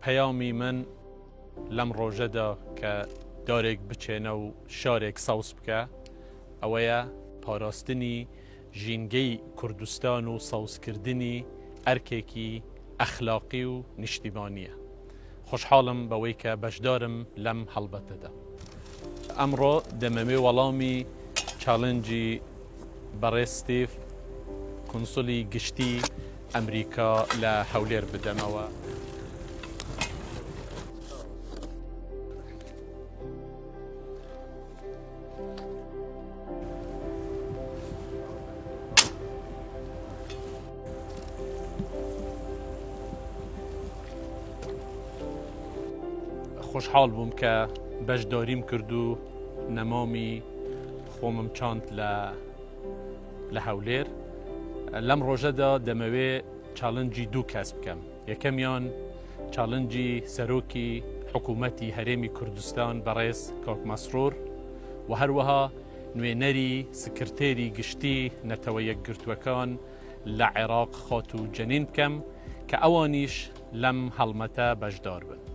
پەیامی من لەم ڕۆژەدا کە دارێک بچێنە و شارێک سەوز بکە ئەوەیە پاراستنی ژینگەی کوردستان و سەوزکردنی ئەرکێکی ئەخلاقی و نیشتیمانییە. خۆشحاڵم بەوەی کە بەشدارم لەم هەڵبەتەدا. ئەمڕۆ دەمەوێ وەڵامی challenge ی بەڕێز ستیڤ کونسولی گشتی ئەمریکا لە هەولێر بدەمەوە. خۆشحاڵ بووم کە بەشداریم کرد و نەمامی خۆمم چاند لە لە هەولێر لەم ڕۆژەدا دەمەوێ challenge ی دوو کەس بکەم یەکەمیان challenge ی سەرۆکی حکوومەتی هەرێمی کوردستان بەڕێز کاک مەسرور و هەروەها نوێنەری سکرتێری گشتی نەتەوە یەکگرتووەکان لە عێراق خاتوو جەنین بکەم کە ئەوانیش لەم هەڵمەتە بەشدار بن.